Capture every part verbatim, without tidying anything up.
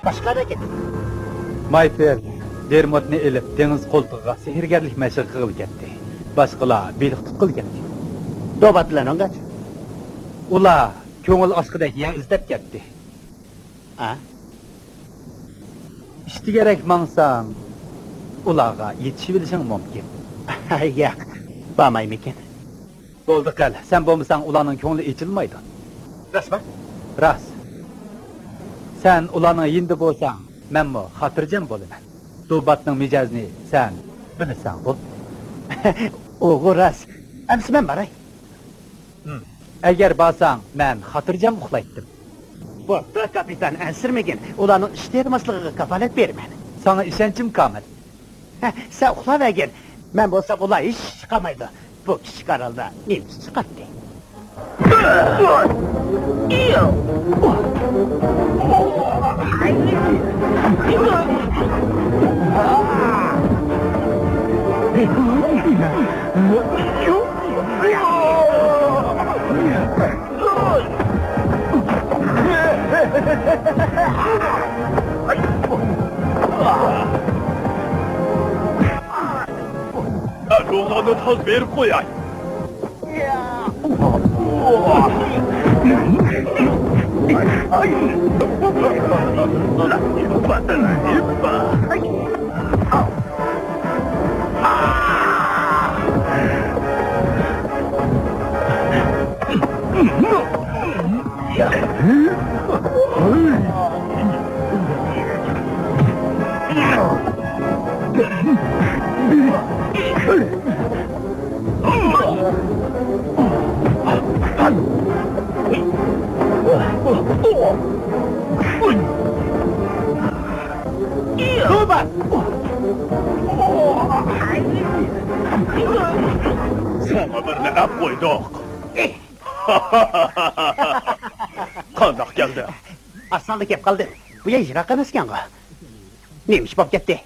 باشقىلار كەتتى. مايفېل دېرموتنى ئېلىپ، دېڭىز قولتۇقىغا سېھىرگەرلىك مەشىق قىلغىلى كەتتى. باشقىلار بېلىق تۇتقىلى كەتتى. دوبات بىلەن ئوڭغاچ. ئۇلار كۆڭۈل ئاچقۇدەك يەر ئىزدەپ كەتتى. ھە؟ ئىشتىگەرەك ماڭساڭ، ئۇلارغا يېتىشىۋېلىشىڭ مۇمكىن. ياق، بارمايمىكىن؟ بولدى قىل، سەن بولمىساڭ ئۇلارنىڭ كۆڭلى ئېچىلمايدۇ. راستمۇ؟ راست. سەن ئۇلارنىڭ يېنىدا بولساڭ، مەنمۇ خاتىرجەم بولىمەن. دوباتنىڭ مىجەزىنى سەن بىلىسەن غۇ. ئۇغۇ راست. ئەمسە مەن باراي. ھىم. ئەگەر بارساڭ، مەن خاتىرجەم ئۇخلايتتىم. بوپتۇ، كاپىتان، ئەنسىرىمىگىن. ئۇلارنىڭ ئىشتىن ئايرىلماسلىقىغا كاپالەت بېرىمەن. ساڭا ئىشەنچىم كامىل. ھە، سەن ئۇخلاۋەرگىن. مەن بولسام ئۇلار ھېچ ئىش چىقارمايدۇ. بۇ كىچىك ئارالدا نېمە ئىش چىقاتتى؟ ئەرلوغاننى تاز بېرىپ قوياي. ساڭا بىرنى ئەپ قويدۇق. قانداق كەلدى؟ ئاسانلا كەپ قالدىم. بۇ يەر يىراق ئەمەسكەنغۇ. نېمە ئىش بولۇپ كەتتى؟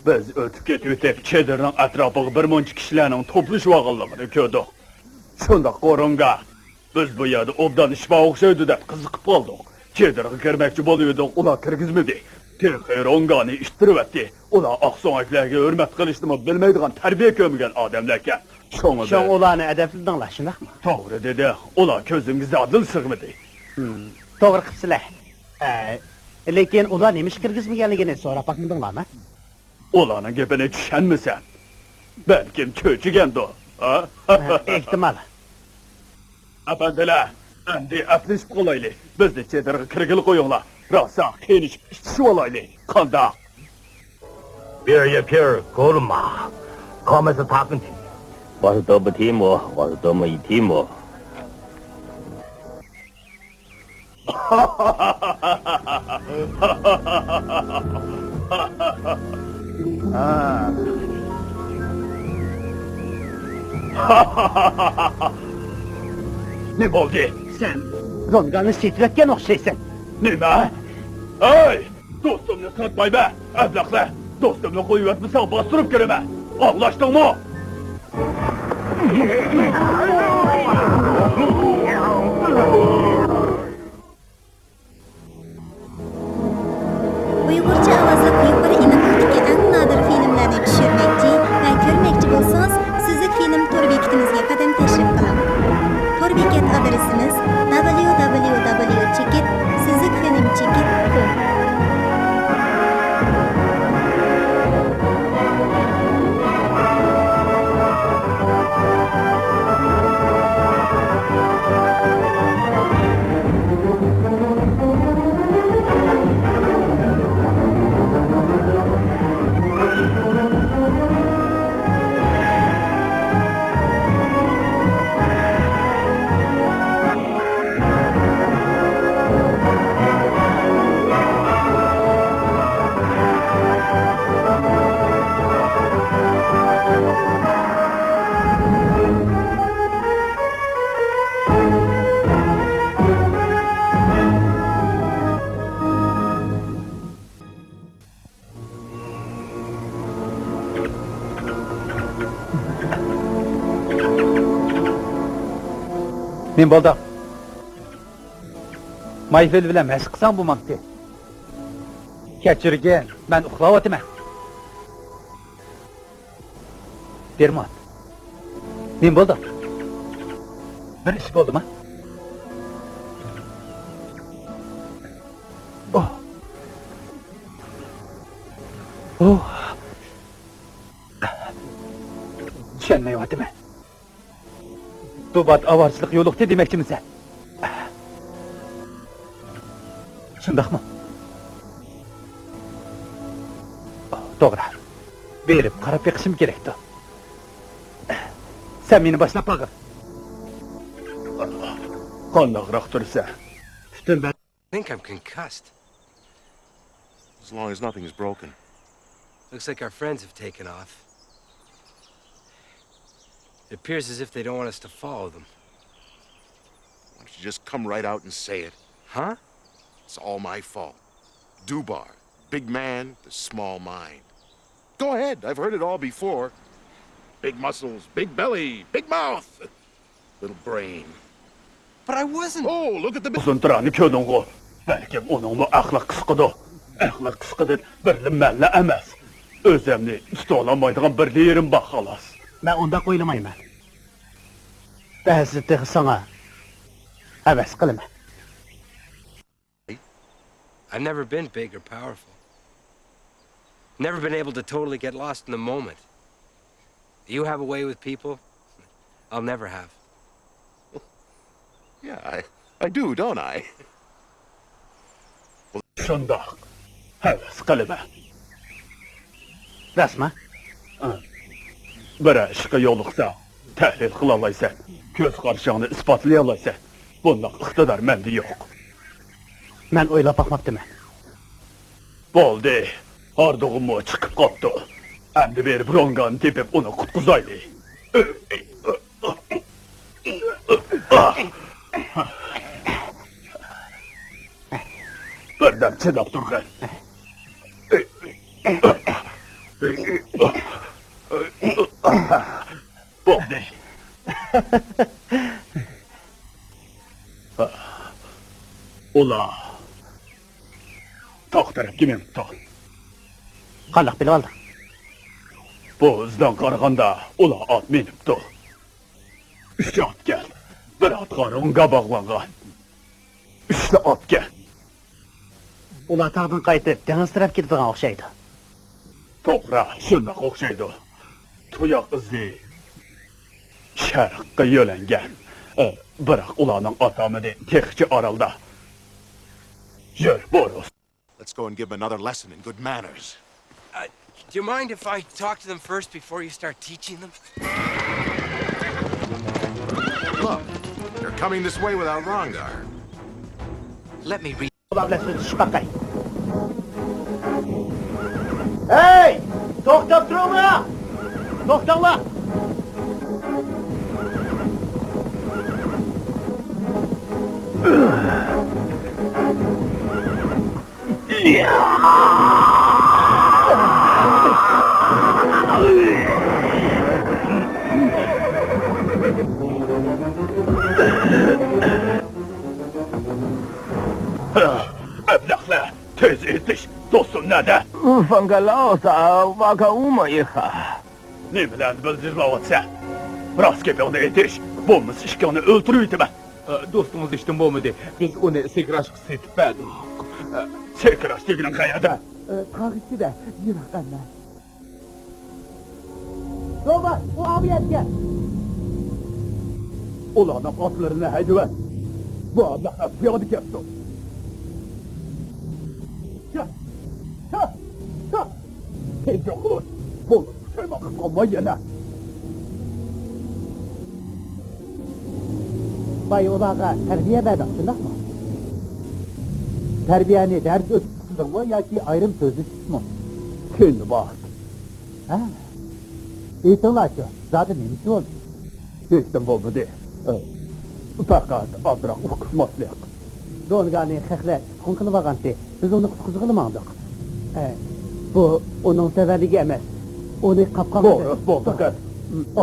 بىز ئۆتۈپ كېتىۋېتىپ، چېدىرنىڭ ئەتراپىغا بىر مۇنچە كىشىلەرنىڭ توپلىشىۋالغانلىقىنى كۆردۇق. شۇنداق، رونگا. بىز بۇ يەردە ئوبدان ئىش بار ئوخشايدۇ دەپ قىزىقىپ قالدۇق. چېدىرغا كىرمەكچى بولۇۋىدۇق، ئۇلار كىرگۈزمىدى. تېخى رونگانى ئىتتىرىۋەتتى. ئۇلار ئاقسۆڭەكلەرگە ھۆرمەت قىلىشنىمۇ بىلمەيدىغان تەربىيە كۆرمىگەن ئادەملەركەن. شۇڭا شۇڭا بىز ئۇلارنى ئەدەپلىدىڭلار، شۇنداقمۇ؟ توغرا دېدى. ئۇلار كۆزۈمگە زادىلا سىغمىدى. ھىم، توغرا قىپسىلە. ئە، لېكىن ئۇلار نېمىشقا كىرگۈزمىگەنلىكىنى سوراپ باقمىدىڭلارمۇ؟ ئۇلارنىڭ گېپىنى چۈشەنمىسەم، بەلكىم چۆچۈگەندۇ، ھە؟ ئېھتىمال. ئەپەندىلەر، ئەمدى ئەپلىشىپ قالايلى. بىزنى چېدىرغا كىرگىلى قويۇڭلار. راسا قىينىشىپ ئىشلىشىۋالايلى. قانداق؟ 别也别过了嘛，他们是他跟你。我是德布提姆，我是德布提姆。 نېمە بولدى؟ سەن رونگانى سېتىۋەتكەن ئوخشايسەن. نېمە؟ ھەي! دوستۇمنى ساتمايمەن، ئەبلەخلەر! دوستۇمنى قويۇۋەتمىسەڭ باستۇرۇپ كىرىمەن! ئاڭلاشتىڭمۇ؟ ئۇيغۇرچە ئاۋازلىق يۇقىرى ئېنىقلىقتىكى ئەڭ نادىر فىلىملەرنى چۈشۈرمەكچى ۋە كۆرمەكچى بولسىڭىز، سۈزۈك فىلىم تور بېكىتىمىزگە قەدەم تەشرىپ قىلىڭ. تور بېكەت ئادرېسىمىز: دابليۇ دابليۇ دابليۇ چېكىت سۈزۈك فىلىم چېكىت كوم. نېمە بولدى؟ مايفېل بىلەن مەشىق قىلساڭ بولمامتى؟ كەچۈرگىن، مەن ئۇخلاۋاتىمەن. دېرموت، نېمە بولدى؟ بىر ئىش بولدىمۇ؟ ئوھ. ئوھ. چۈشەنمەيۋاتىمەن. دۇبات ئاۋارىچىلىق يولۇقتى دېمەكچىمىسەن؟ شۇنداقمۇ؟ توغرا. بېرىپ قاراپ بېقىشىم كېرەكتۇ. سەن مېنى باشلاپ باققىن. قانداقراق تۇرىسەن؟ پۈتۈن بەدەن. Think I'm concussed. As long as nothing's broken. Looks like our friends have taken off. It appears as if they don't want us to follow them. Why don't you just come right out and say it? Huh? It's all my fault. Dubar, big man, the small mind. Go ahead, I've heard it all before. Big muscles, big belly, big mouth, little brain. But I wasn't. Oh, look at the big. ئۇزۇن تىرانى كۆردۈڭغۇ؟ بەلكىم ئۇنىڭمۇ ئەقلى قىسقىدۇ. ئەقلى قىسقىدىن بىرلا مەنلا ئەمەس. ئۆزۈمنى تۇتۇۋالالمايدىغان بىر يېرىم بار خالاس. مەن ئۇنداق ئويلىمايمەن. بەزىدە تېخى ساڭا ھەۋەس قىلىمەن. I've never been big or powerful. Never been able to totally get lost in the moment. You have a way with people I'll never have. Yeah, I, I do, don't I? شۇنداق. ھەۋەس قىلىمەن. راستمۇ؟ ھە. بىرەر ئىشقا يولۇقساڭ، تەھلىل قىلالايسەن، كۆز قارىشىڭنى ئىسپاتلىيالايسەن. بۇنداق ئىقتىدار مەندە يوق. مەن ئويلاپ باقماپتىمەن. بولدى. ھاردۇقۇممۇ چىقىپ قاپتۇ. ئەمدى بېرىپ رونگانى تېپىپ، ئۇنى قۇتقۇزايلى. بىردەم چىداپ تۇرغىن. بولدى. ئۇلار تاغ تەرەپكە مېڭىپتۇ. قانداق بىلىۋالدىڭ؟ بۇ ئىزدىن قارىغاندا، ئۇلار ئات مىنىپتۇ. ئۈچ ئاتكەن. بىر ئاتقا رونگا باغلانغان. ئۈچلا ئاتكەن. ئۇلار تاغدىن قايتىپ، دېڭىز تەرەپ كېتىدىغان ئوخشايدۇ. توغرا، شۇنداق ئوخشايدۇ. تۇياق ئىزى شەرققە يۆلەنگەن. ئە، بىراق ئۇلارنىڭ ئات ئامىدى تېخىچە ئارالدا. يۈر، بوروس. Let's go and give them another lesson in good manners. Uh, do you mind if I talk to them first before you start teaching them? Look, they're coming this way without Rongar. Let me read. ئۇلار بىلەن سۆزلىشىپ باقاي. ھەي! توختاپ تۇرۇڭلار! توختاڭلار! ئەبلەخلەر، تېز ئېيتىش، دوستۇم نەدە؟ فاڭگالاۋسا ۋاكاۋۇما ئىخا. نېمىلەرنى بىلجىرلاۋاتىسەن؟ راست گېپىڭنى ئېيتىش، بولمىسا ئىككىڭنى ئۆلتۈرۈۋېتىمەن. ئە، دوستىڭىز ھېچنېمە بولمىدى. بىز ئۇنى سېكراچقا سېتىپ بەردۇق. ئە، سېكراچ دېگىنىڭ قەيەردە؟ ئە، تاغ ئىچىدە، يىراق ئەمەس. زوبا، ئۇ ئاۋۇ يەرگە. ئۇلارنىڭ ئاتلىرىنى ھەيدىۋەت. بۇ ئابلەخلەر پىيادە كەپتۇ. كەل، كەل، كەل. تېز يوقىلىش. بولۇپ پۇشايمان قىلىپ قالماي يەنە. بايا ئۇلارغا تەربىيە بەردىڭ، شۇنداقمۇ؟ تەربىيەنى دەرس ئۆتۈپ قىلدىڭمۇ ياكى ئايرىم سۆزلىشىپمۇ؟ كۈندە بار. ھە. ئېيتىڭلارچۇ، زادى نېمە ئىش بولدى؟ ھېچنېمە بولمىدى. ئە، پەقەت ئازراق ئۇقۇشماسلىق. دونگانى خەقلەر تۇتقۇن قىلىۋالغانتى. بىز ئۇنى قۇتقۇزغىلى ماڭدۇق. ئە، بۇ ئۇنىڭ تەۋەلىكى ئەمەس. ئۇنى قاپقانغا بولدى، بولدى، قىز.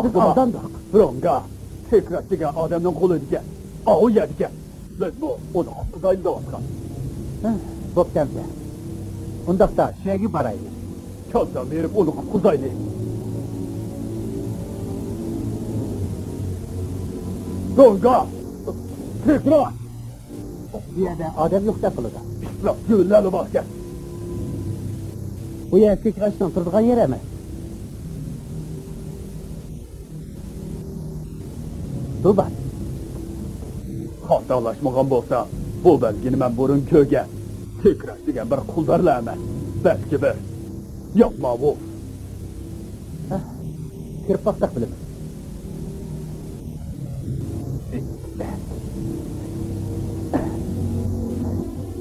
بىز ئالداندۇق. رونگا، سېكرەك دېگەن ئادەمنىڭ قولىدىكەن. ئاۋۇ يەردىكەن. بىزمۇ ئۇنى قۇتقۇزايلى دەۋاتقان. ھە، بوپتۇ ئەمىسە. ئۇنداقتا شۇ يەرگە بارايلى. چالسا بېرىپ ئۇنى قۇتقۇزايلى. دونگا! تېكرار! بۇ يەردە ئادەم يوقتەك قىلىدۇ. پىتلاپ گۈللەرلا باركەن. بۇ يەر كۆكرەشنىڭ تۇرىدىغان يېرى ئەمەس. بۇ بار. خاتالاشمىغان بولسا، بۇ بەلگىنى مەن بۇرۇن كۆرگەن. تېكرار دېگەن بىر قۇلدارلا ئەمەس، بەلكى بىر ياپما بۇ. ھە، كىرىپ باقساق بىلىمىز.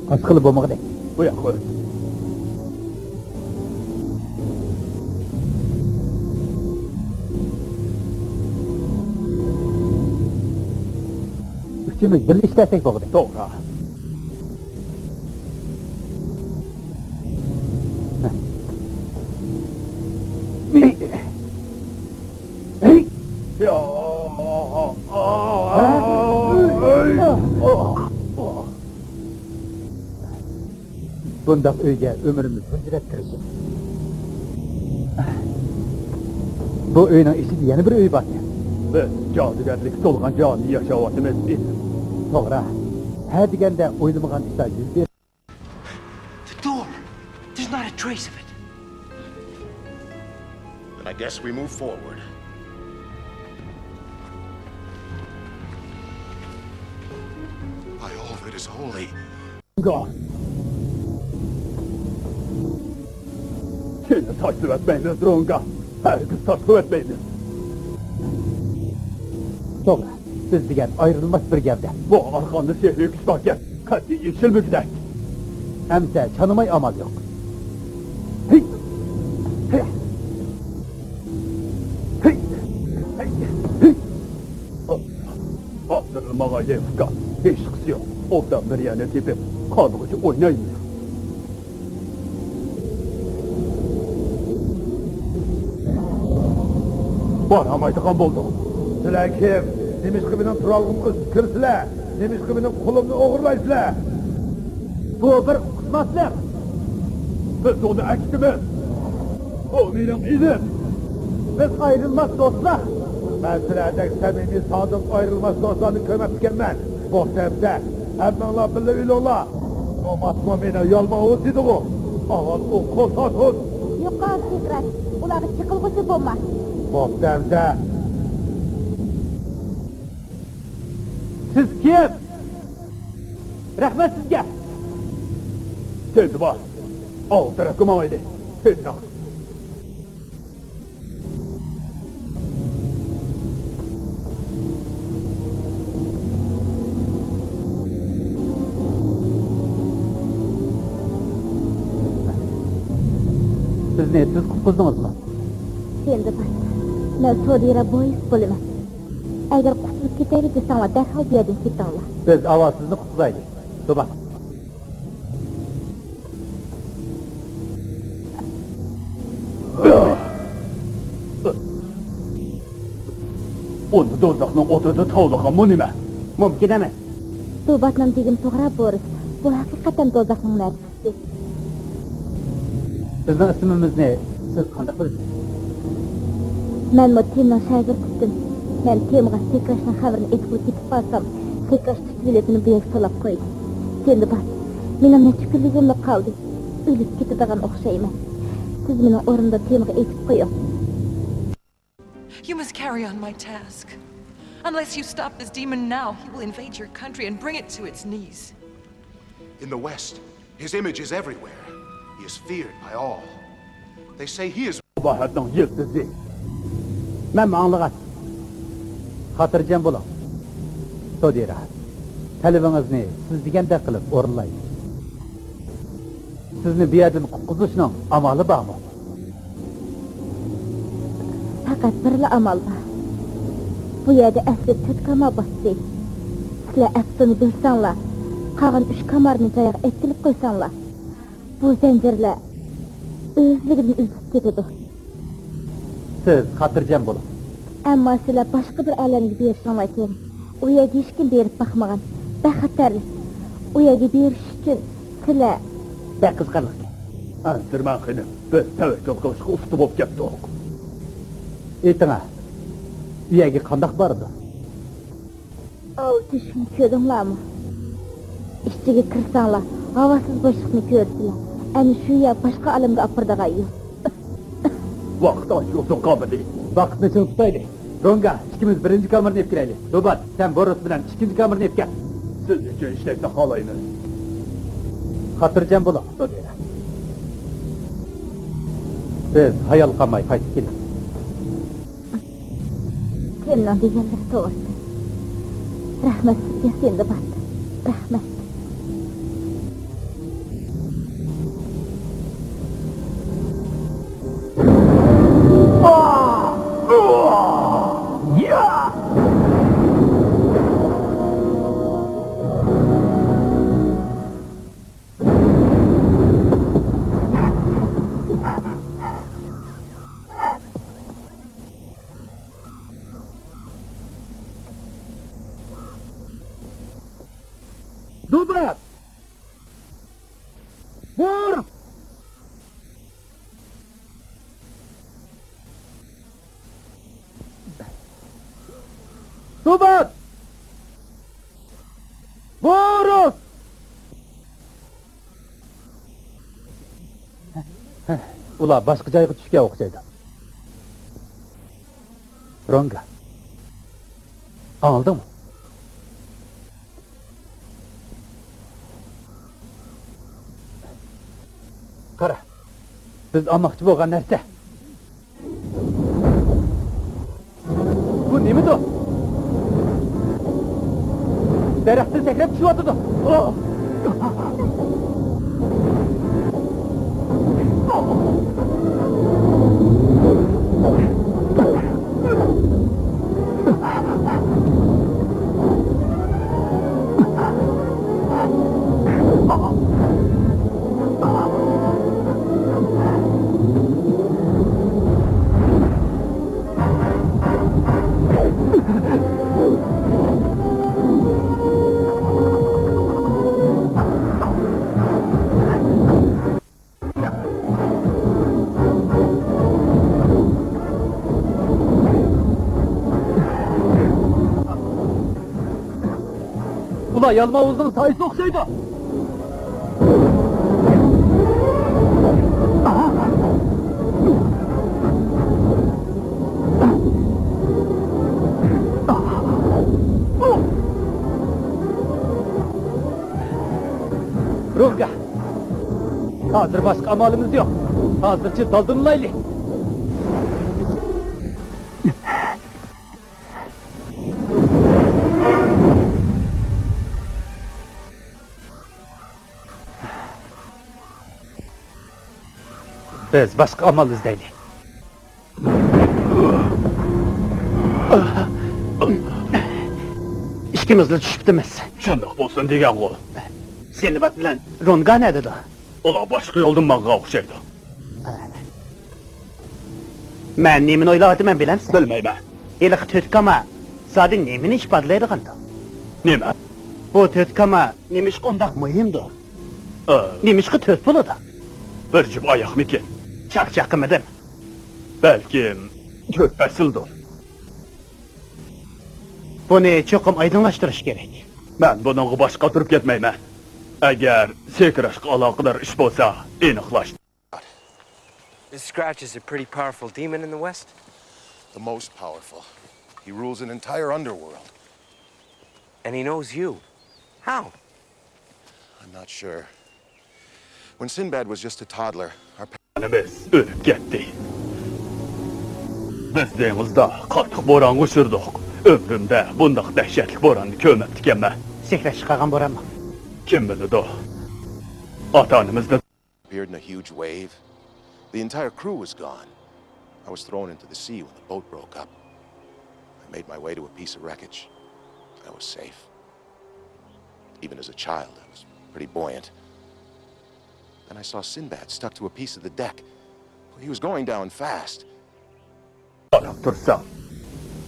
ئاچقىلى بولمىغۇدەك. بۇ ياققا ئۆت. ئۈچىمىز بىللە ئىشلەتسەك بولغۇدەك. توغرا. بۇنداق ئۆيگە ئۆمرىمىز بىر رەت كىرىشىمىز. بۇ ئۆينىڭ ئىچىدە يەنە بىر ئۆي باركەن. بىز جادۇگەرلىككە تولغان جايدا ياشاۋاتىمىز. توغرا. ھە دېگەندە ئويلىمىغان ئىشلار يۈز بېرىدۇ. The door! There's not a trace of it. Then I guess we move forward. By all that is holy. سېنى تاشلىۋەتمەيمىز، درونگا. ھەرگىز تاشلىۋەتمەيمىز. توغرا، سىز دېگەن ئايرىلماس بىر گەۋدە. بۇ ئارقاندا سېھرىي كۈچ باركەن، قەتئىي يېشىلمىگۈدەك. ئەمسە چانىماي ئامال يوق. ھەي! ھەي! ھەي! ھەي! ھەي! ھازىرلا ماڭايلى، ئۇكا. ھېچقىسى يوق. ئوبدان بىر يەرنى تېپىپ، قانغۇچە ئوينايمىز. بارالمايدىغان بولدۇق. سىلەر كىم؟ نېمىشقا مېنىڭ تۇرالغۇمغا ئۆتۈپ كىرىسىلەر؟ نېمىشقا مېنىڭ قولۇمنى ئوغرىلايسىلەر؟ بۇ بىر ئۇقۇشماسلىق. بىز ئۇنى ئەكېتىمىز. ئۇ مېنىڭ ئىنىم. بىز ئايرىلماس دوستلار. مەن سىلەردەك سەمىمىي، سادىق، ئايرىلماس دوستلارنى كۆرمەپتىكەنمەن. بوپتۇ ئەمسە، ھەممىڭلار بىللە ئۆلۈڭلار. نوماسمۇ مېنىڭ يالما ئۇۋا دېدىغۇ. ئاۋۋال ئۇ قول تارتسۇن. يوقال، تېكرار. ئۇلارغا چېقىلغۇچى بولما. بوپتۇ ئەمسە. سىز كىم؟ رەھمەت سىزگە! تېندىباس، ئالدىراپ ماڭايلى. تېزرەك. بىزنى سىز قۇتقۇزدىڭىزمۇ؟ تېندىباس، مەن سودىرا بويىس بولىمەن. ئەگەر قۇتۇلۇپ كېتەيلى دېسەڭلار، دەرھال بۇ يەردىن كېتىڭلار. بىز ئاۋۋال سىزنى قۇتقۇزايلى. توبا. ئۇنى دوزاخنىڭ ئوتىدا تاۋلىغانمۇ نېمە؟ مۇمكىن ئەمەس. بۇ باتنام دېگىنى توغرا، بورىس. بۇ ھەقىقەتەن دوزاخنىڭ نەرسىسى. بىزنىڭ ئىسمىمىزنى سىز قانداق بىلىسىز؟ مەنمۇ تېمنىڭ شاگىرتىدىن. مەن تېمغا سېكراشنىڭ خەۋىرىنى ئېيتقىلى كېتىپ بارسام، سېكراش تۇتۇۋېلىپ مېنى بۇ يەرگە سولاپ قويدى. تېندىباس، مېنىڭ نەچچە كۈنلۈكۈملا قالدى. ئۆلۈپ كېتىدىغان ئوخشايمەن. سىز مېنىڭ ئورنۇمدا تېمغا ئېيتىپ قويۇڭ. You must carry on my task. Unless you stop this demon now, he will invade your country and bring it to its knees. In the West, his image is everywhere. He is feared by all. They say he is ساباھەتنىڭ يىلتىزى. مەنمۇ ئاڭلىغان. خاتىرجەم بولۇڭ. سودىرا، تەلىپىڭىزنى سىز دېگەندەك قىلىپ ئورۇنلايمىز. سىزنى بۇ يەردىن قۇتقۇزۇشنىڭ ئامالى بارمۇ؟ پەقەت بىرلا ئامال بار. بۇ يەردە ئەسلى تۆت كاما بار ئىدى. سىلەر ئەپتۇنى بۆلسەڭلار، قالغان ئۈچ كامارنى جايىغا ئەكېلىپ قويساڭلار، بۇ زەنجىرلەر ئۆزلۈكىدىن ئۈزۈلۈپ كېتىدۇ. سىز خاتىرجەم بولۇڭ. ئەمما سىلەر باشقا بىر ئالەمگە بېرىشىڭلار كېرەك. ئۇ يەرگە ھېچكىم بېرىپ باقمىغان. بەك خەتەرلىك. ئۇ يەرگە بېرىش ئۈچۈن سىلەر بەك قىزىقارلىق ئىكەن. ئەنسىرىمەڭ خېنىم، بىز تەۋەككۈل قىلىشقا ئۇستا بولۇپ كەتتۇق. ئېيتىڭە، ئۇ يەرگە قانداق بارىدۇ؟ ئاۋۇ تۆشۈكنى كۆردۈڭلارمۇ؟ ئىچىگە كىرسەڭلار، ھاۋاسىز بوشلۇقنى كۆرىسىلەر. ئەنە شۇ يەر باشقا ئالەمگە ئاپىرىدىغان يول. ۋاقىت ئانچە ئۇزۇن قالمىدى. ۋاقىتنى چىڭ تۇتايلى. رونگا، ئىككىمىز بىرىنچى كامېرنى ئېلىپ كىرەيلى. دوبات، سەن بورۇس بىلەن ئىككىنچى كامېرنى ئېلىپ كەل. سىز ئۈچۈن ئىشلەشنى خالايمىز. خاتىرجەم بولۇڭ. سىز ھايال قالماي قايتىپ كېلىڭ. سېنىڭ دېگەنلىرى توغرا. رەھمەت سىزگە، سىندباد. رەھمەت. دوبات! بور! دوبات! بورۇس! ئۇلار باشقا جايغا چۈشكەن ئوخشايدۇ. رونگا. ئاڭلىدىڭمۇ؟ قارا، بىز ئالماقچى بولغان نەرسە. بۇ نېمىدۇ؟ دەرەختىن سەكرەپ چۈشۈۋاتىدۇ. ئۇلار يالماۋۇزنىڭ سايىسىغا ئوخشايدۇ. رونگا، ھازىر باشقا ئامالىمىز يوق. ھازىرچە دالدىلىنايلى. بىز باشقا ئامال ئىزدەيلى. ئىككىمىزلا چۈشۈپتىمىز. شۇنداق بولسۇن دېگەنغۇ. سىندباد بىلەن رونگا نەدىدۇ؟ ئۇلار باشقا يولدىن ماڭغان ئوخشايدۇ. مەن نېمىنى ئويلاۋاتىمەن بىلەمسەن؟ بىلمەيمەن. ھېلىقى تۆت كاما زادى نېمىنى ئىپادىلەيدىغاندۇ؟ نېمە؟ بۇ تۆت كاما نېمىشقا ئۇنداق مۇھىمدۇ؟ ئا. نېمىشقا تۆت بولىدۇ؟ بىر جۈپ ئاياقمىكىن؟ چاقچاق قىلمىدىم. بەلكىم تۆت پەسىلدۇر؟ بۇنى چوقۇم ئايدىڭلاشتۇرۇش كېرەك. مەن بۇنىڭغا باش قاتۇرۇپ كەتمەيمەن. ئەگەر سېكراشقا ئالاقىدار ئىش بولسا، ئېنىقلاش. This Scratch is a pretty powerful demon in the West. The most powerful. He rules an entire underworld. And he knows you. How? I'm not sure. When Sinbad was just a toddler, our pa- ئانىمىز ئۆلۈپ كەتتى. بىز دېڭىزدا قاتتىق بورانغا ئۇچرىدۇق. ئۆمرۈمدە بۇنداق دەھشەتلىك بوراننى كۆرمەپتىكەنمەن. سېكراشقا قالغان بورانمۇ؟ كىم بىلىدۇ؟ ئاتا-ئانىمىزنى appeared in a huge wave. The entire crew was gone. I was thrown into the sea when the boat broke up. I made my way to a piece of wreckage. I was safe. Even as a child, I was pretty buoyant. Then I saw Sinbad stuck to a piece of the deck. He was going down fast. قاراپ تۇرسام،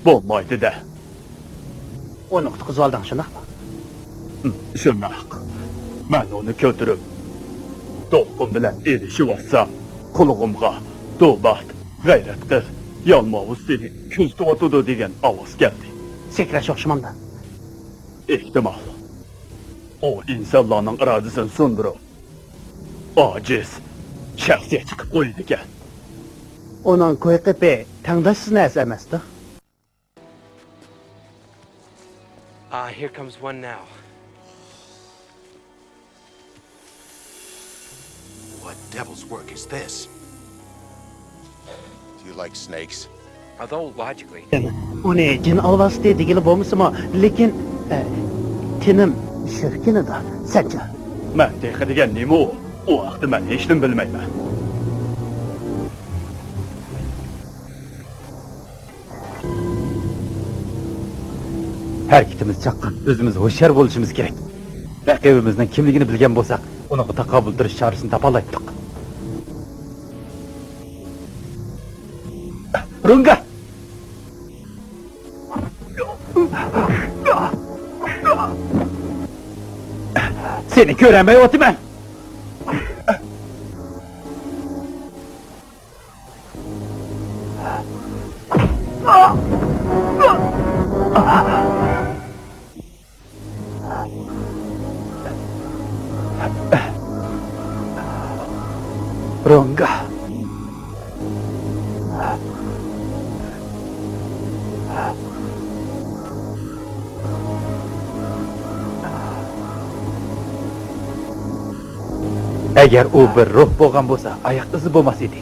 بولمايدۇ-دە. ئۇنى قۇتقۇزۇۋالدىڭ، شۇنداقمۇ؟ ھىم، شۇنداق. مەن ئۇنى كۆتۈرۈپ، دولقۇن بىلەن ئېلىشىۋاتسام، قۇلىقىمغا «دوبات، غەيرەت قىل، يالماۋۇز سېنى كۆزىتىۋاتىدۇ» دېگەن ئاۋاز كەلدى. سەكرەش ئوخشىمامدا؟ ئېھتىمال. ئۇ ئىنسانلارنىڭ ئىرادىسىنى سۇندۇرۇپ، ئاجىز، شەخسىيەت چىقىپ قويىدىكەن. ئۇنىڭ كوي قېپى تەڭداشسىز نەرسە ئەمەستۇ. Ah, here comes one now. What devil's work is this? Do you like snakes? Although logically. ئۇنى جىن ئالۋاستى دېگىلى بولمىسىمۇ، لېكىن، ئە، تېنىم شۆركىنىدۇ، سەنچۇ؟ مەن تېخى دېگەن نېمە ئۇ؟ ئۇ ھەقتە مەن ھېچنېمە بىلمەيمەن. ھەرىكىتىمىز چاققان، ئۆزىمىز ھوشيار بولۇشىمىز كېرەك. رەقىبىمىزنىڭ كىملىكىنى بىلگەن بولساق، ئۇنىڭغا تاقابىل تۇرۇش چارىسىنى تاپالايتتۇق. رۇڭگا! سېنى كۆرەلمەيۋاتىمەن! رونگا. ئەگەر ئۇ بىر روھ بولغان بولسا، ئاياق ئىزى بولماس ئىدى.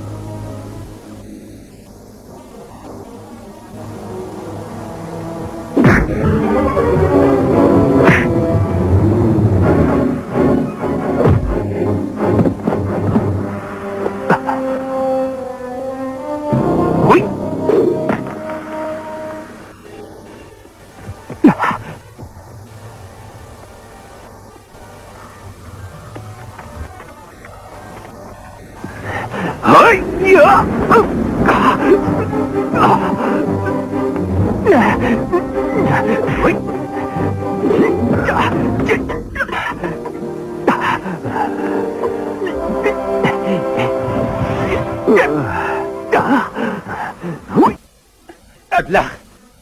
ئەبلەخ،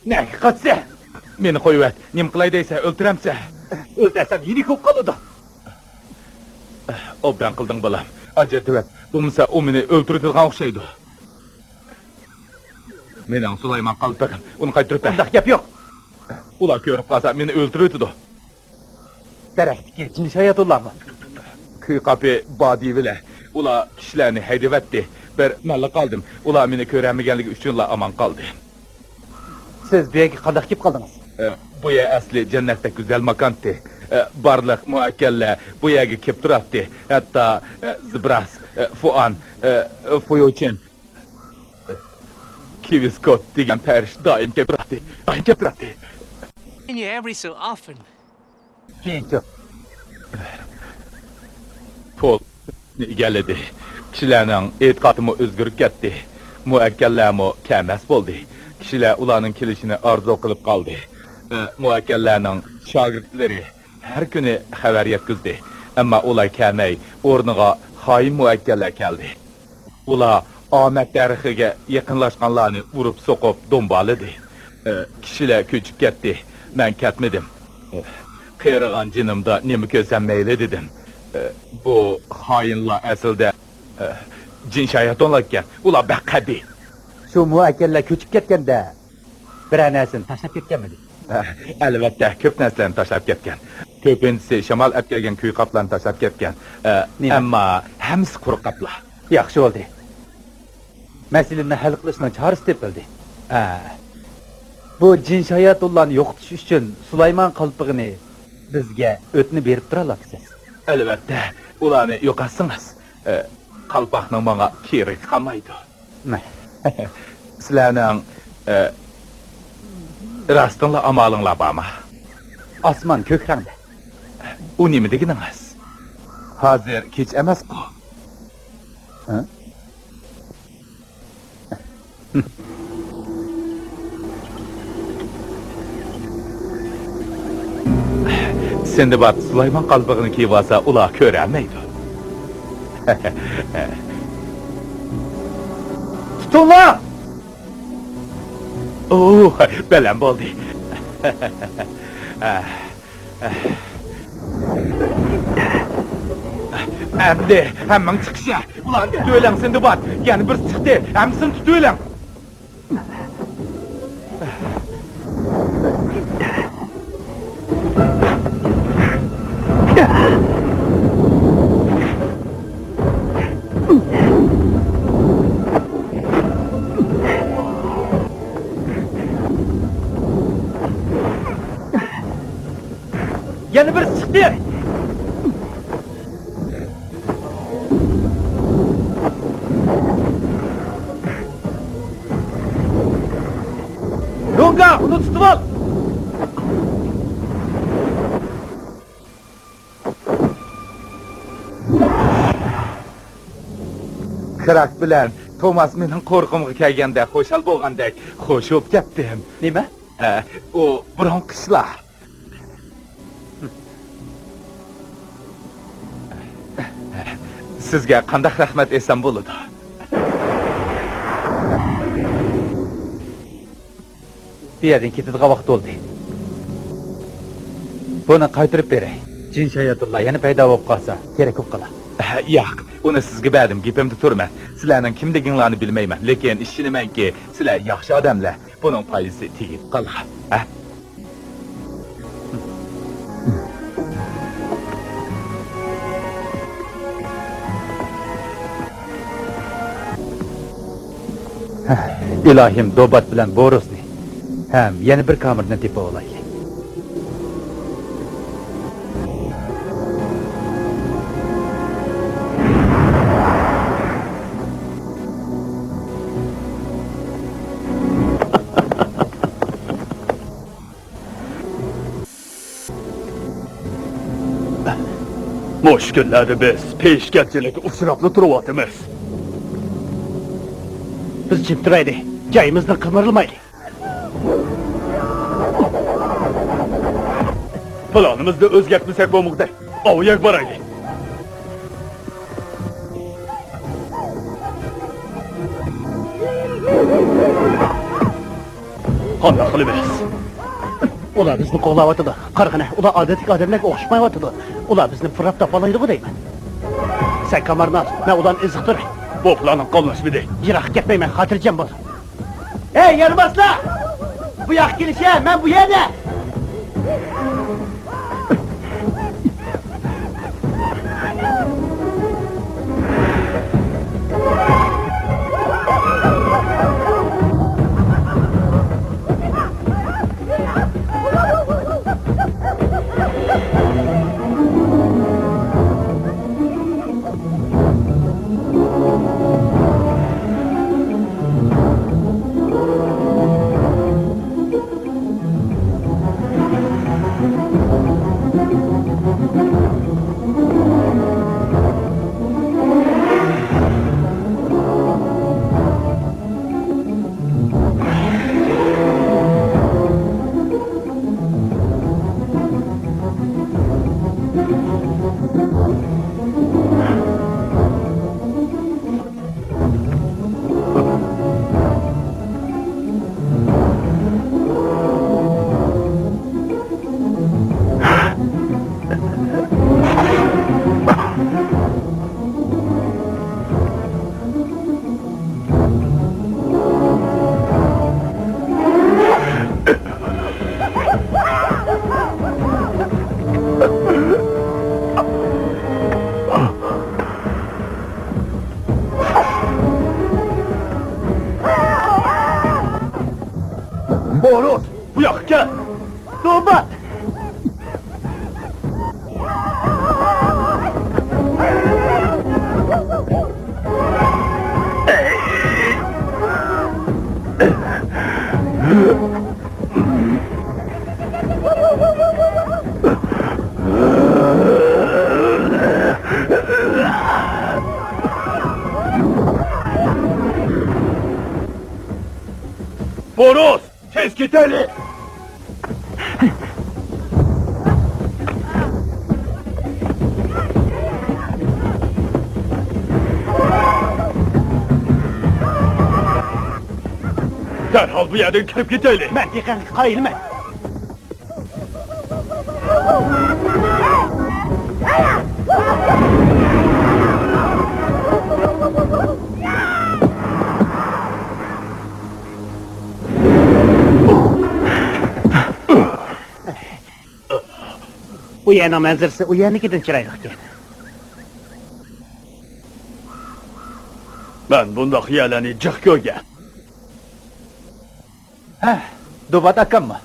نەگە قاچىسەن؟ مېنى قويۇۋەت، نېمە قىلاي دەيسەن، ئۆلتۈرەمسەن؟ ئۆلتۈرسەم يېنىك بولۇپ قالىدۇ. ئوبدان قىلدىڭ، بالام. ئاجرىتىۋەت، بولمىسا ئۇ مېنى ئۆلتۈرۈۋېتىدىغان ئوخشايدۇ. مېنىڭ سۇلايمان قالپىقىم، ئۇنى قايتۇرۇپ بەر. ئۇنداق گەپ يوق. ئۇلار كۆرۈپ قالسا مېنى ئۆلتۈرۈۋېتىدۇ. دەرەختىكى جىن شاياتۇنلارمۇ؟ كۈيقاپى بادىۋىلە. ئۇلار كىشىلەرنى ھەيدىۋەتتى. بىر مەنلا قالدىم. ئۇلار مېنى كۆرەلمىگەنلىكى ئۈچۈنلا ئامان قالدى. سىز بۇ يەرگە قانداق كېلىپ قالدىڭىز؟ ئە، بۇ يەر ئەسلى جەننەتتەك گۈزەل ماكانتى. ئە، بارلىق مۇئەككەللەر بۇ يەرگە كېلىپ تۇراتتى. ھەتتا، ئە، زىبراس، ئە، فۇئان، ئە، فۇيۇچىن، كىۋىسكوت دېگەن پەرىشتە دائىم كېلىپ تۇراتتى. دائىم كېلىپ تۇراتتى. Every so often. كېيىنچۇ؟ پول ئىگىلىدى. كىشىلەرنىڭ ئېتىقادىمۇ ئۆزگىرىپ كەتتى. مۇئەككەللەرمۇ كەلمەس بولدى. كىشىلەر ئۇلارنىڭ كېلىشىنى ئارزۇ قىلىپ قالدى. ئە، مۇئەككەللەرنىڭ شاگىرتلىرى ھەر كۈنى خەۋەر يەتكۈزدى. ئەمما ئۇلار كەلمەي، ئورنىغا خائىن مۇئەككەللەر كەلدى. ئۇلار ئامەت دەرىخىگە يېقىنلاشقانلارنى ئۇرۇپ سوقۇپ دۇمبالىدى. ئە، كىشىلەر كۆچۈپ كەتتى. مەن كەتمىدىم. ئە، قېرىغان جېنىمدا نېمە كۆرسەم مەيلى دېدىم. ئە، بۇ خائىنلار ئەسلىدە، ئە، جىن شاياتونلار ئىكەن. ئۇلار بەك قەبىھ. شۇ مۇئەككەللەر كۆچۈپ كەتكەندە، بىرەر نەرسىنى تاشلاپ كەتكەنمىدى؟ ئەلۋەتتە، كۆپ نەرسىلەرنى تاشلاپ كەتكەن. كۆپىنچىسى شامال ئەپ كەلگەن كۈيقاپلارنى تاشلاپ كەتكەن. ئە، نېمە؟ ئەمما ھەممىسى قۇرۇق قاپلار. ياخشى بولدى. مەسىلىنى ھەل قىلىشنىڭ چارىسى تېپىلدى. ئە، بۇ جىن شاياتۇنلارنى يوقىتىش ئۈچۈن سۇلايمان قالپىغىنى بىزگە ئۆتنە بېرىپ تۇرالامسىز؟ ئەلۋەتتە، ئۇلارنى يوقاتسىڭىز، ئە، قالپاقنىڭ ماڭا كېرىكى قالمايدۇ. سىلەرنىڭ، ئە، راستىنلا ئامالىڭلار بارمۇ؟ ئاسمان كۆك رەڭدە. ئۇ نېمە دېگىنىڭىز؟ ھازىر كېچە ئەمەسقۇ؟ ھە؟ سىندباد سۇلايمان قالپىغىنى كىيىۋالسا، ئۇلار كۆرەلمەيدۇ. تۇتۇڭلار! ئۇ، بەلەن بولدى. ئەمدى ھەممىڭ چىقىشە. ئۇلارنى تۇتۇۋېلىڭ، سىندباد. يەنە بىرسى چىقتى. ھەممىسىنى تۇتۇۋېلىڭ. يەنە بىرسى چىقتى. لۇڭگا، ئۇنى تۇتۇۋال! كراك بىلەن توماس مېنىڭ قورۇقۇمغا كەلگەندە خۇشال بولغاندەك خۇش بولۇپ كەتتىم. نېمە؟ ئە، ئۇ بۇرۇنقى ئىشلار. سىزگە قانداق رەھمەت ئېيتسام بولىدۇ؟ بۇ يەردىن كېتىدىغان ۋاقىت بولدى. بۇنى قايتۇرۇپ بېرەي. جىن شاياتۇنلار يەنە پەيدا بولۇپ قالسا، كېرەك بولۇپ قالار. ياق، ئۇنى سىزگە بەردىم، گېپىمدە تۇرىمەن. سىلەرنىڭ كىملىكىڭلارنى بىلمەيمەن، لېكىن ئىشىنىمەنكى، سىلەر ياخشى ئادەملەر. بۇنىڭ پايدىسى تېگىپ قالغان. ھە؟ ئىلاھىم، دوبات بىلەن بورۇسنى ھەم يەنە بىر كامېرنى تېپىۋالايلى. مۇشۇ كۈنلەردە بىز پېشكەتچىلىككە ئۇچراپلا تۇرۇۋاتىمىز. بىز جىم تۇرايلى، جايىمىزدىن قىمىرلىمايلى. پىلانىمىزنى ئۆزگەرتمىسەك بولمىغۇدەك، ئاۋۇ يەرگە بارايلى. قانداق قىلىمىز؟ ئۇلار بىزنى قوغلاۋاتىدۇ. قارىغىنە، ئۇلار ئادەتتىكى ئادەملەرگە ئوخشىمايۋاتىدۇ. ئۇلار بىزنى پۇراپ تاپالايدىغۇ دەيمەن. سەن كامارنى ئال، مەن ئۇلارنى ئېزىقتۇراي. بۇ پىلانىڭ قاملاشمىدى. يىراققا كەتمەيمەن، خاتىرجەم بول. ھەي، يارىماسلار! بۇ ياققا كېلىشە، مەن بۇ يەردە! بورۇس، بۇ ياققا كەل! توبا! بورۇس! تېز كېتەيلى! دەرھال بۇ يەردىن كىرىپ كېتەيلى. مەن تېخى قايىلمەن. بۇ يەرنىڭ مەنزىرىسى ئۇ يەرنىڭكىدىن چىرايلىقكەن. مەن بۇنداق يەرلەرنى جىق كۆرگەن. ھە، دوبات ئاكاممۇ؟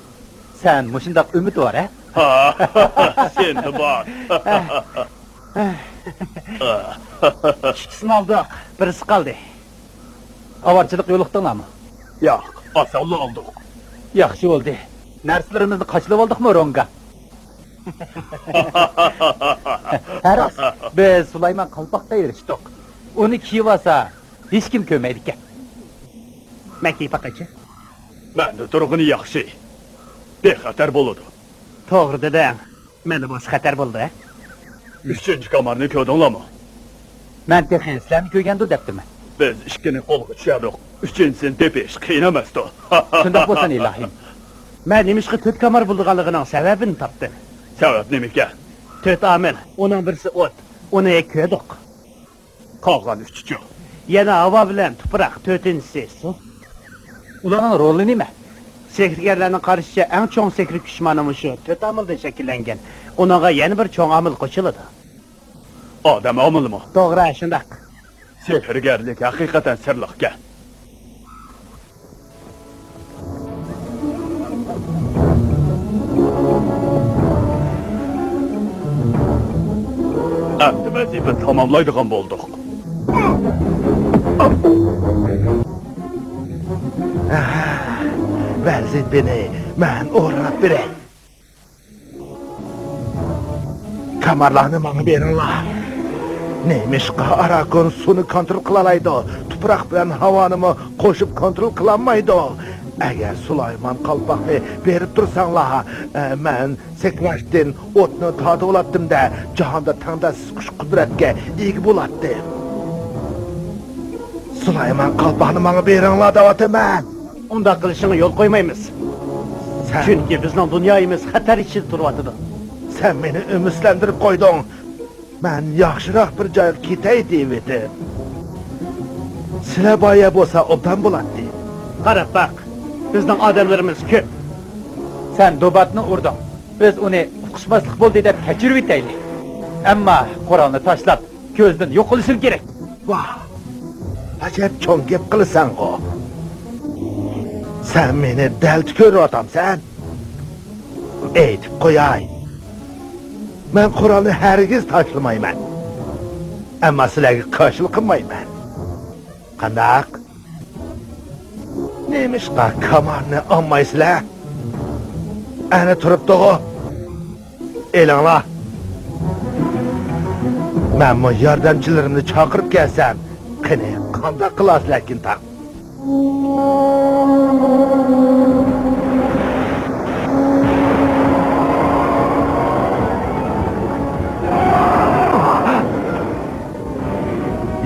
سەن مۇشۇنداق ئۈمىدۋار، ھە؟ ھا، سىندباد. ئىككىسىنى ئالدۇق، بىرسى قالدى. ئاۋارىچىلىق يولۇقتۇڭلارمۇ؟ ياق، ئاسانلا ئالدۇق. ياخشى بولدى. نەرسىلىرىمىزنى قاچىلىۋالدۇقمۇ، رونگا؟ ھە راست، بىز سۇلايمان قالپاققا ئېرىشتۇق. ئۇنى كىيىۋالسا، ھېچكىم كۆرمەيدىكەن. مەن كىيىۋاقايچۇ؟ مەندە تۇرغىنى ياخشى. بىخەتەر بولىدۇ. توغرا دېدىڭ. مەندە بولسا خەتەر بولىدۇ، ھە؟ ئۈچىنچى كامارنى كۆردۈڭلارمۇ؟ مەن تېخى سىلەرنى كۆرگەندۇ دەپتىمەن. بىز ئىككىنى قولغا چۈشۈردۇق. ئۈچىنچىسىنى تېپىش قىيىن ئەمەستۇ. شۇنداق بولسۇن، ئىلاھىم. مەن نېمىشقا تۆت كامار بولىدىغانلىقىنىڭ سەۋەبىنى تاپتىم. سەۋەب نېمىكەن؟ تۆت ئامىل. ئۇنىڭ بىرسى ئوت. ئۇنى كۆردۇق. قالغان ئۈچىچۇ؟ يەنە ھاۋا بىلەن تۇپراق، تۆتىنچىسى سۇ. ئۇلارنىڭ رولى نېمە؟ سېھىرگەرلەرنىڭ قارىشىچە، ئەڭ چوڭ سېھىر كۈچ مانا مۇشۇ تۆت ئامىلدىن شەكىللەنگەن. ئۇنىڭغا يەنە بىر چوڭ ئامىل قوشۇلىدۇ. ئادەم ئامىلىمۇ؟ توغرا، شۇنداق. سېھىرگەرلىك ھەقىقەتەن سىرلىقكەن. ئەمدى ۋەزىپىنى تاماملايدىغان بولدۇق. ۋەزىپىنى مەن ئورۇنلاپ بېرەي. كامارلارنى ماڭا بېرىڭلار. نېمىشقا ئاراكون سۇنى كونترول قىلالايدۇ، تۇپراق بىلەن ھاۋانىمۇ قوشۇپ كونترول قىلالمايدۇ؟ ئەگەر سۇلايمان قالپاقنى بېرىپ تۇرساڭلار، ئە، مەن سېكراشتىن ئوتنى تارتىۋالاتتىم-دە، جاھاندا تەڭداشسىز كۈچ-قۇدرەتكە ئىگە بولاتتىم. سۇلايمان قالپاقنى ماڭا بېرىڭلار دەۋاتىمەن. ئۇنداق قىلىشىڭغا يول قويمايمىز. سەن چۈنكى بىزنىڭ دۇنيايىمىز خەتەر ئىچىدە تۇرۇۋاتىدۇ. سەن مېنى ئۈمىدسىزلەندۈرۈپ قويدۇڭ. مەن ياخشىراق بىر جايغا كېتەي دېيىۋىدىم. سىلەر بار يەر بولسا ئوبدان بولاتتى. قاراپ باق، بىزنىڭ ئادەملىرىمىز كۆپ. سەن دوباتنى ئۇردۇڭ. بىز ئۇنى ئۇقۇشماسلىق بولدى دەپ كەچۈرۈۋېتەيلى. ئەمما قورالنى تاشلاپ، كۆزدىن يوقىلىشىمۇ كېرەك. ۋاھ، ئەجەب چوڭ گەپ قىلىسەنغۇ. سەن مېنى دەلتە كۆرۈۋاتامسەن؟ ئېيتىپ قوياي، مەن قورالنى ھەرگىز تاشلىمايمەن. ئەمما سىلەرگە قارشىلىق قىلمايمەن. قانداق؟ نېمىشقا كامارنى ئالمايسىلەر؟ ئەنە تۇرۇپتىغۇ. ئېلىڭلار. مەنمۇ ياردەمچىلىرىمنى چاقىرىپ كەلسەم، قېنى، قانداق قىلارسىلەر كىنتاڭ؟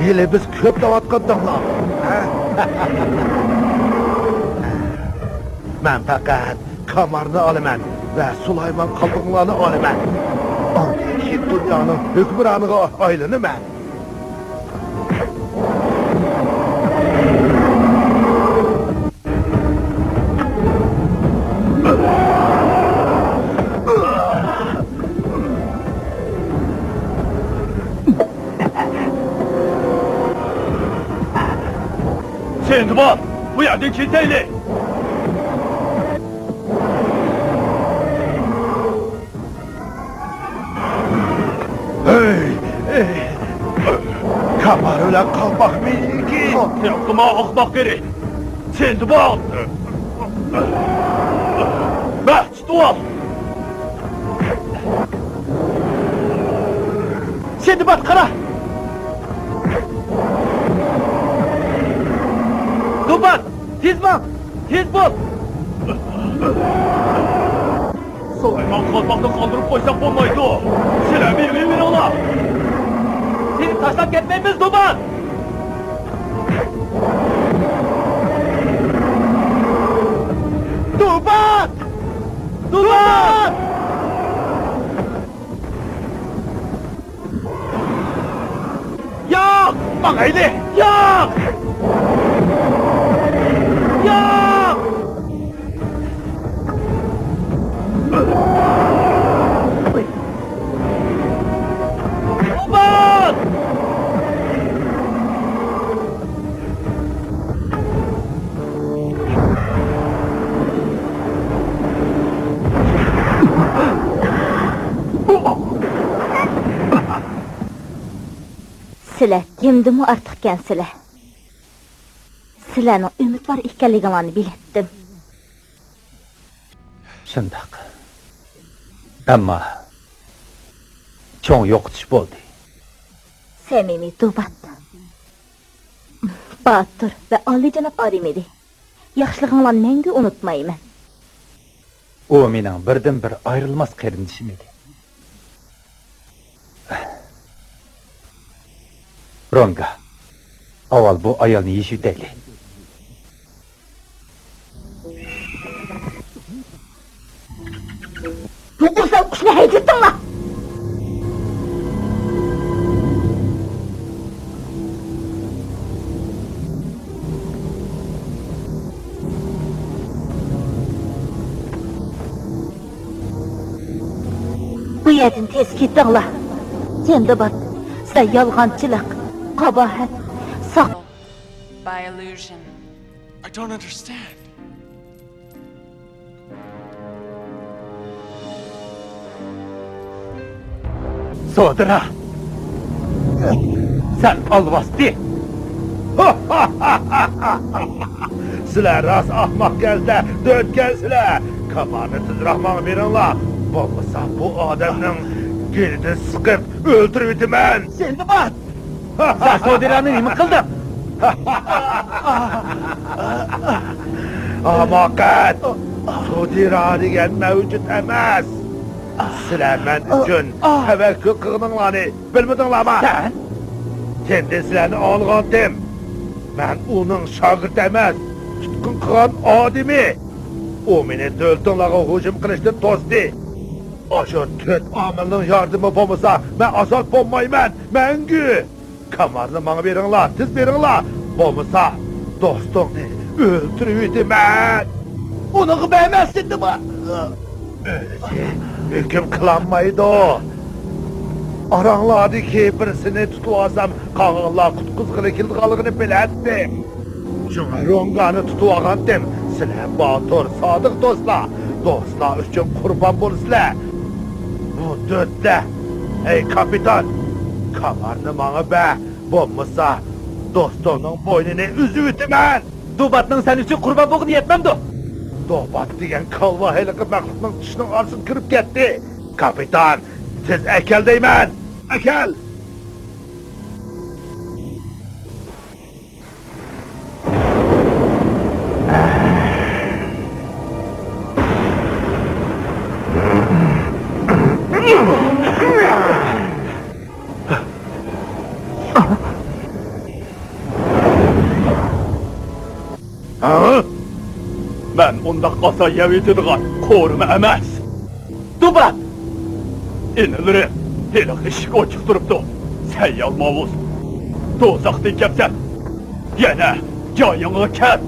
ھېلى بىز كۆپ دەۋاتقانتىڭلار، ھە؟ مەن پەقەت كامارنى ئالىمەن ۋە سۇلايمان قالپىقىڭلارنى ئالىمەن. ئاندىن كېيىن دۇنيانىڭ ھۆكۈمرانىغا ئايلىنىمەن. سىندباد، بۇ يەردىن كېتەيلى! ھەي! كامار بىلەن قالپاق مېنىڭكى! قىلما ئاخماق قېرى! سىندباد! مە، تۇتۇۋال! سىندباد، قارا! دوبات! تېز ماڭ! تېز بول! سۇلايمان قالپاقنى قالدۇرۇپ قويساق بولمايدۇ. سىلەر مېنى بېرىڭلار. سېنى تاشلاپ كەتمەيمىز، دوبات! ماڭايلى! ياق! ياق! ئوباد! سىلەر تېمدىنمۇ ئارتۇقكەنسىلەر. سىلەرنىڭ ئۈمىدۋار ئىكەنلىكىڭلارنى بىلەتتىم. شۇنداق. ئەمما چوڭ يوقىتىش بولدى. سەمىمىي دوبات. باتۇر ۋە ئالىيجاناب ئادەم ئىدى. ياخشىلىقىڭلارنى مەڭگۈ ئۇنتۇمايمەن. ئۇ مېنىڭ بىردىنبىر ئايرىلماس قېرىندىشىم ئىدى. رونگا، ئاۋۋال بۇ ئايالنى يېشىۋېتەيلى. بۇ ئوسال قۇشنى ھەيدىتىڭلار! بۇ يەردىن تېز كېتىڭلار. تېمدىبات، سەن يالغانچىلىق، قاباھەت، ساق- By illusion. I don't understand. سودىرا! سەن ئالۋاستى! سىلەر راست ئاھماقكەنسىلەر، دۆتكەنسىلەر! كامارنى تېزراق ماڭا بېرىڭلار، بولمىسا بۇ ئادەمنىڭ گېلىدىن سىقىپ ئۆلتۈرۈۋېتىمەن! سىندباد! سەن سودىرانى نېمە قىلدىڭ؟ ھاماقەت! سودىرا دېگەن مەۋجۇت ئەمەس! سىلەر مەن ئۈچۈن تەۋەككۈل قىلغىنىڭلارنى بىلمىدىڭلارمۇ؟ سەن؟ تېمدىن سىلەرنى ئاڭلىغانتىم. مەن ئۇنىڭ شاگىرتى ئەمەس، تۇتقۇن قىلغان ئادىمى. ئۇ مېنى دۆلىتىڭلارغا ھۇجۇم قىلىشتىن توستى. ئاشۇ تۆت ئامىلنىڭ ياردىمى بولمىسا، مەن ئازاد بولمايمەن، مەڭگۈ! كامارنى ماڭا بېرىڭلار، تېز بېرىڭلار! بولمىسا، دوستۇڭنى ئۆلتۈرۈۋېتىمەن! ئۇنىڭغا بەرمەسلىكنى بار! ئۆلۈشى ھۆكۈم قىلالمايدۇ! ئاراڭلاردىكى بىرسىنى تۇتۇۋالسام، قالغانلار قۇتقۇزغىلى كېلىدىغانلىقىنى بىلەتتىم! شۇڭا رونگانى تۇتۇۋالغانتىم. سىلەر باتۇر، سادىق دوستلار. دوستلار ئۈچۈن قۇربان بولىسىلەر. بۇ دۆتلە. ھەي، كاپىتان! كامارنى ماڭا بەر. بولمىسا، دوستۇڭنىڭ بوينىنى ئۈزۈۋېتىمەن! دوباتنىڭ سەن ئۈچۈن قۇربان بولغىنى يەتمەمدۇ؟ دوبات دېگەن كالۋا ھېلىقى مەخلۇقنىڭ چىشىنىڭ ئارىسىغا كىرىپ كەتتى. كاپىتان، تېز ئەكەل دەيمەن! ئەكەل! ھە؟ مەن ئۇنداق ئاسان يەۋېتىدىغان قورۇما ئەمەس. دوبات! ئىنىلىرىم، ھېلىقى ئىشىك ئوچۇق تۇرۇپتۇ. سەن يالماۋۇز. دوزاختىن كەپسەن. يەنە جايىڭغا كەل.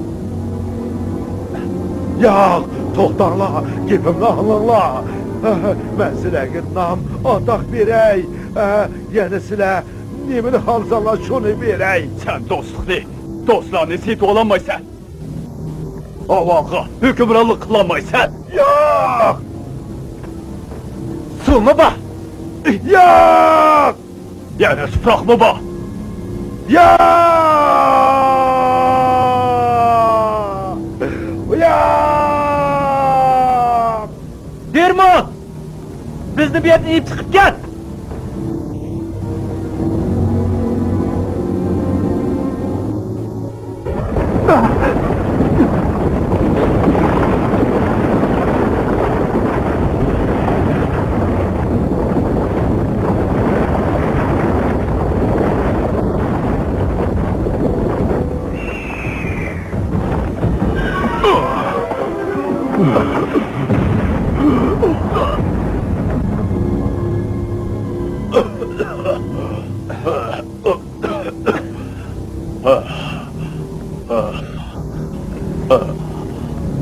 ياق، توختاڭلار، گېپىمنى ئاڭلاڭلار. مەن سىلەرگە نام، ئاتاق بېرەي. يەنە سىلەر نېمىنى خالىساڭلار، شۇنى بېرەي. سەن دوستلۇقنى، دوستلارنى سېتىۋالالمايسەن. ھاۋاغا ھۆكۈمرانلىق قىلالمايسەن. ياق! سۇمۇ بار. ياق! يەنە تۇپراقمۇ بار. ياق! ياق! دېرموت! بىزنى بۇ يەردىن ئېلىپ چىقىپ كەت!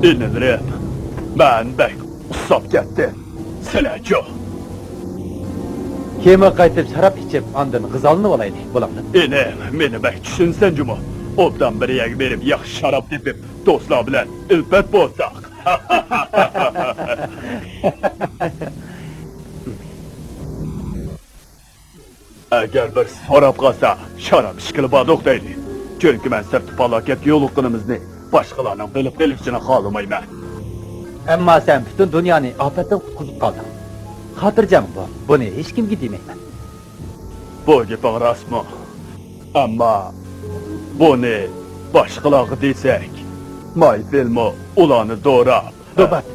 ئىنىلىرىم، مەن بەك ئۇسساپ كەتتىم. سىلەرچۇ؟ كېمىگە قايتىپ شاراب ئىچىپ، ئاندىن غىزالىنىۋالايلى، بولامدۇ؟ ئىنىم، مېنى بەك چۈشىنىسەن جۇمۇ. ئوبدان بىر يەرگە بېرىپ ياخشى شاراب تېپىپ، دوستلار بىلەن ئۈلپەت بولساق. ئەگەر بىرسى سوراپ قالسا، شاراب ئىچكىلى باردۇق دەيلى. چۈنكى مەن سىرتتا پالاكەتكە يولۇققىنىمىزنى باشقىلارنىڭ بىلىپ قېلىشىنى خالىمايمەن. ئەمما سەن پۈتۈن دۇنيانى ئاپەتتىن قۇتقۇزۇپ قالدىڭ. خاتىرجەم بول، بۇنى ھېچكىمگە دېمەيمەن. بۇ گېپىڭ راستمۇ؟ ئەمما بۇنى باشقىلارغا دېسەك، مايفىلمۇ ئۇلارنى دوراپ. دوبات،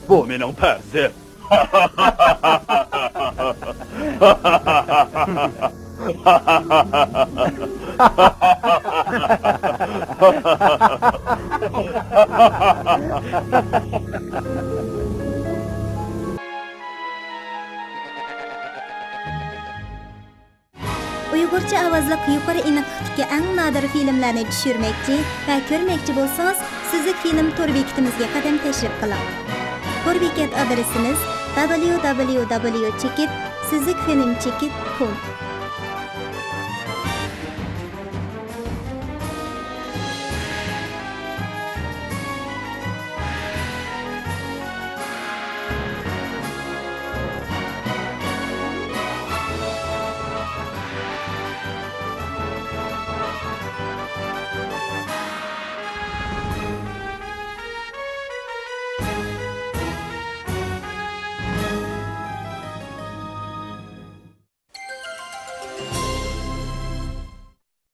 بۇ مېنىڭ پەرزىم. ئۇيغۇرچە ئاۋازلىق يۇقىرى ئېنىقلىقتىكى ئەڭ نادىر فىلىملەرنى چۈشۈرمەكچى ۋە كۆرمەكچى بولسىڭىز، سۈزۈك فىلىم تور بېكىتىمىزگە قەدەم تەشرىپ قىلىڭ. تور بېكەت ئادرېسىمىز: دابليۇ دابليۇ دابليۇ چېكىت سۈزۈك فىلىم چېكىت كوم.